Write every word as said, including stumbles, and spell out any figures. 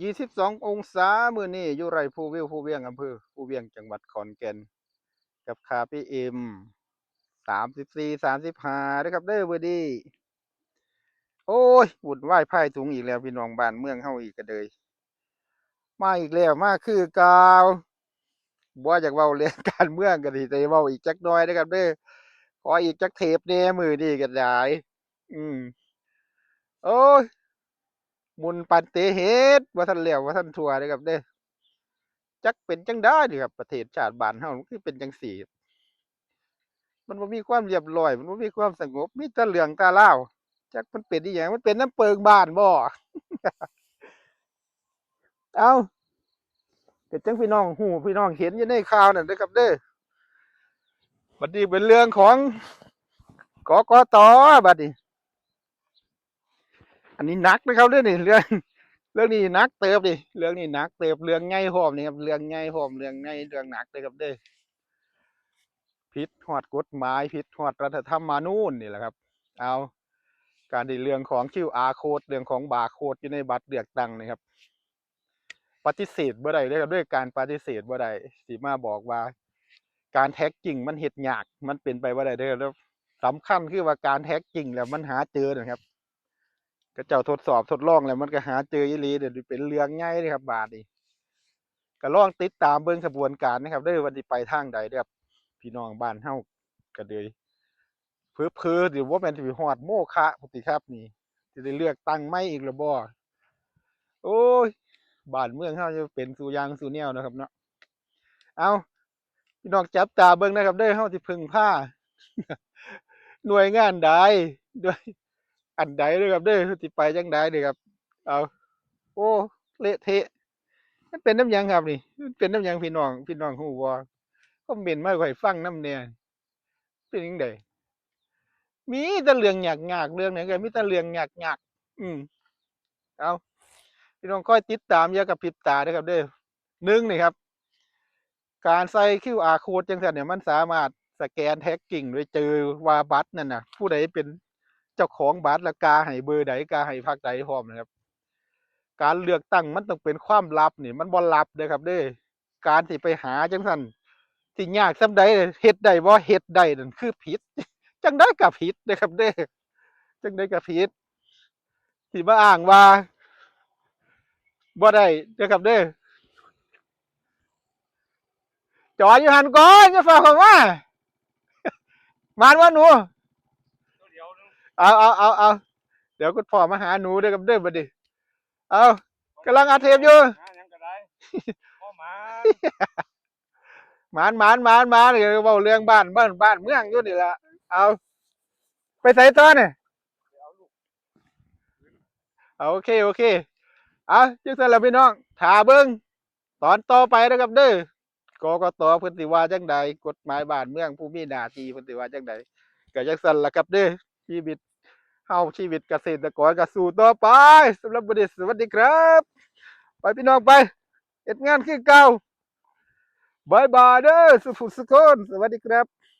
ยี่สิบสององศา มื้อนี้อยู่ไร่ภูวิว ภูเวียง อำเภอภูเวียง จังหวัดขอนแก่น กับค่า PM สามสิบสี่ สามสิบห้า นะครับเด้อมื้อนี้ โอ้ย วุ่นวายพายถุงอีกแล้วพี่น้อง บ้านเมืองเฮาอีกก็เลย มาอีกแล้ว มาคือเก่า บ่อยากเว้าเรื่องการเมืองก็สิได้เว้าอีกจักหน่อยนะครับเด้อ ขออีกจักเทปแหน่มื้อนี้ก็ได้ อืม โอ้ย หมุนปันเตเฮ็ด บ่ทันแล้ว บ่ทันทั่วเด้อครับเด้อ จักเป็นจั่งใด๋เด้อครับ ประเทศชาติบ้านเฮามันคือเป็นจั่งซี้ มันบ่มีความเรียบร้อย มันบ่มีความสงบ มีแต่เรื่องแต่ราว จักมันเป็นอีหยัง มันเป็นนำเปิงบ้านบ่ เอ้า เป็นจั่งพี่น้องฮู้ พี่น้องเห็นอยู่ในข่าวนั่นเด้อครับเด้อ บัดนี้เป็นเรื่องของ กกต บัดนี้ อันนี้หนักนะครับเรื่องนี้ เรื่อง เรื่องนี้หนักเติบนี่ เรื่องนี้หนักเติบ เรื่องใหญ่พร้อมนี่ครับ เรื่องใหญ่พร้อม เรื่องใหญ่ เรื่องหนักเลยครับเด้อ ผิดฮอดกฎหมาย ผิดฮอดรัฐธรรมนูญนี่แหละครับ เอา การที่เรื่องของ QR code เรื่องของ barcode อยู่ในบัตรเลือกตั้งนี่ครับ ปฏิเสธบ่ได้เลยครับ ด้วยการปฏิเสธบ่ได้ สิมาบอกว่า การ tracking มันเฮ็ดยาก มันเป็นไปบ่ได้เด้อครับ สำคัญคือว่าการ tracking แล้วมันหาเจอนะครับ เขาเจ้าทดสอบทดลองแล้วมันก็หาเจออีหลี เดี๋ยวนี้เป็นเรื่องใหญ่เลยครับ บาดนี้ ก็ลองติดตามเบิ่งขบวนการนะครับเด้อ ว่าสิไปทางใดเด้อครับ พี่น้องบ้านเฮาก็เลย เผลอๆ เดี๋ยวบ่แม่นสิไปฮอดโมฆะพุ้นติครับนี่ สิได้เลือกตั้งใหม่อีกแล้วบ่ โอ้ย บ้านเมืองเฮาจะเป็นสู่อย่างสู่แนวนะครับเนาะ เอา พี่น้องจับตาเบิ่งนะครับเด้อ เฮาสิพึ่งพา หน่วยงานใด ด้วย อันใดเด้อครับเด้อ สิไปจั่งใดเด้อครับ เอา โอ้ เละเทะ มันเป็นนำหยังครับนี่ มันเป็นนำหยังพี่น้อง พี่น้องฮู้บ่ คอมเมนต์มาให้ข้อยฟังนำแหน่ เป็นจั่งใด มีแต่เรื่องยากๆ เรื่องไหนก็มีแต่เรื่องยากๆ อืม เอา พี่น้องคอยติดตามอย่ากระพริบตาเด้อครับเด้อ หนึ่งนี่ครับ การใส่ QR code จั่งซั้นเนี่ย มันสามารถสแกน tracking โดยเจอว่าบัตรนั่นน่ะ ผู้ใดเป็นเจ้าของบัตร และกาให้เบอร์ใด กาให้พรรคใดพร้อมนะครับ การเลือกตั้งมันต้องเป็นความลับนี่ มันบ่ลับเด้อครับเด้อ การสิไปหาจั่งซั้น สิยากส่ำใด เฮ็ดได้บ่ เฮ็ดได้นั่นคือผิด จั่งใด๋ก็ผิดเด้อครับเด้อ จั่งใด๋ก็ผิด สิมาอ้างว่า บ่ได้เด้อครับเด้อ จอดอยู่หั่นก่อน อย่าฟ้าวเข้ามา หมานบ่หนู เอา เอา เอา เอา เดี๋ยวคุณพ่อมาหาหนูเด้อครับเด้อบัดนี้ เอา กำลังอัดเทปอยู่ หาหยังก็ได้ พ่อหมา หมาน หมาน หมาน หมาน เดี๋ยวเว้าเรื่องบ้าน บ้าน บ้านเมืองอยู่นี่ล่ะ เอา ไปไสต่อเนี่ย เอา โอเค โอเค เอา จั่งซั้นล่ะพี่น้อง ถ้าเบิ่งตอนต่อไปนะครับเด้อ กกต เพิ่นสิว่าจั่งใด กฎหมายบ้านเมือง ผู้มีหน้าที่เพิ่นสิว่าจั่งใด ก็จั่งซั้นล่ะครับเด้อ ชีวิตเฮา ชีวิตเกษตรกรก็สู้ต่อไป สำหรับมื้อนี้สวัสดีครับ ไปพี่น้องไป เฮ็ดงานคือเก่า บ๊ายบายเด้อ สุผู้สุคน สวัสดีครับ